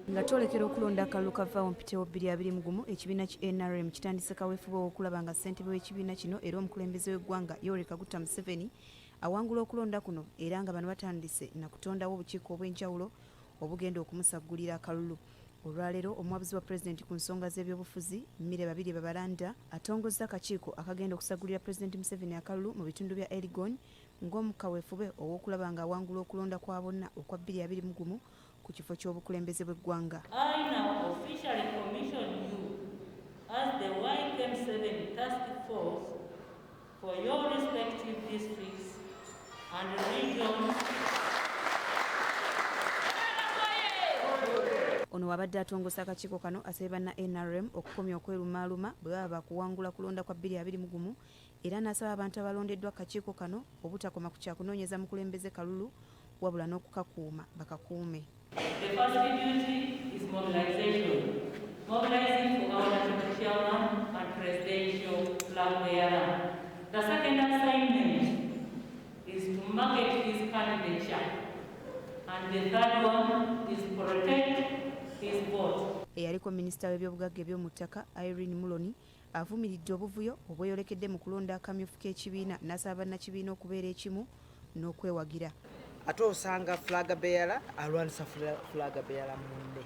Nga twolekera okulonda akalulu ka vvaawo mpitewo 2021, ekibiina ki NRM kitandise kaweefube ow'okulaba nga ssentebe w'ekibiina kino era omukulembeze w'eggwanga Yoweri Kaguta Museveni awangula okulonda kuno era nga bano batandise na kutondawo obukiiko obw'enjawulo obugenda okumusaggulira akalulu. Olwaleero omuwabuzi wa pulezidenti ku nsonga z'ebyobufuzi Milly Babirye Babalanda atongozza akakiiko akagenda okusaggulira pulezidenti Museveni akalulu mu bitundu bya Elgon ng'omu kaweefube ow'okulaba ng'awangula okulonda kwa bonna okwa 2021 ku kifo ky'obukulembeze bw'eggwanga. I now officially commission you as the YKM7 Task Force for your respective districts and regions. Ono wabadde atongoza akakiiko kano asabye banna NRM okukomya okwerumaaluma bwe baba bakuwangula kulonda kwa 2021 era n'asaba abantu abalondeddwa akakiiko kano obutakoma ku kyakunoonyeza mukulembeze kalulu wabula n'okukakuuma bakakuume. The first duty is mobilization. Mobilizing for our national chairman and presidential flag bearer. The second assignment is to market his candidature. And the third one is protect his vote. Eyaliko minisita w'ebyobugagga eby'omu ttaka Irene Muloni avumiridde obuvuyo obweyolekedde mu kulonda akamyufu k'ekibiina n'asaba bannakibiina okubeera ekimu n'okwewagira. Ate osanga flag bearer alwanisa flag bearer munne,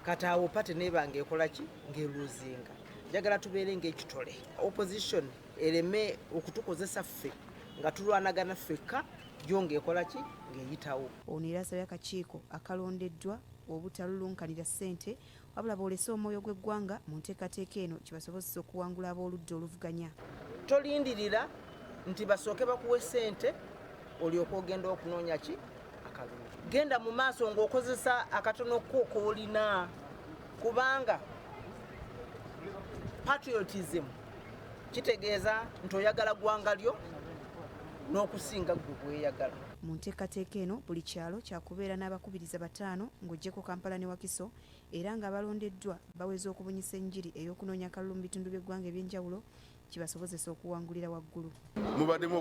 kati awo party neeba ng'ekola ki, ng'eluzinga. Njagala tubeere ng'ekitole, opposition ereme okutukozesa ffe nga tulwanagana ffekka, yo ng'ekola ki, ng'eyitawo. Ono era asabye akakiiko akalondeddwa obutalulunkanira ssente wabula boolese omwoyo gw'eggwanga mu nteekateeka eno kibasobozesa okuwangula ab'oludda oluvuganya. Tolindirira nti basooke bakuwe ssente olyoke ogenda okunoonya ki akalulu. Genda mu maaso ng'okozesa akatono ko k'olina, kubanga patriotism kitegeeza nti oyagala ggwanga lyo n'okusinga ggwe bweyagala. Mu nteekateeka eno buli kyalo kyakubeera n'abakubiriza 5 ng'oggyeko Kampala ne Wakiso era ng'abalondeddwa baweza okubunyisa enjiri ey'okunoonya akalulu mu bitundu by'eggwanga eby'enjawulo kibasobozesa okuwangulira waggulu. Mubaddemu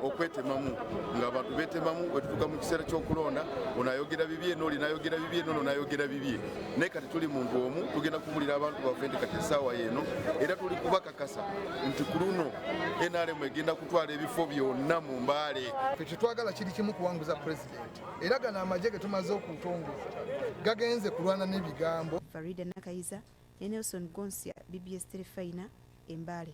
okwetemamu ng'abantu beetemamu bwe tutuuka mu kiseera ky'okulonda, ono ayogera bibye n'oli n'ayogera bibye n'ono n'ayogera bibye, naye kati tuli muntu omu, tugenda kubuulira abantu baffe nti kati essaawa yeeno era tuli kubakakasa nti ku luno NRM egenda kutwala ebifo byonna mu Mbale. Ffe kyetwagala kiri kimu, kuwanguza pulezidenti, era gano amagye ge tumaze okutongoza gagenze kulwana n'ebigambo. Farida Nakayiza ne Nelson Gonsia, BBS Terefayina, Embale.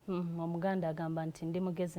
Omuganda agamba nti ndi mugezi.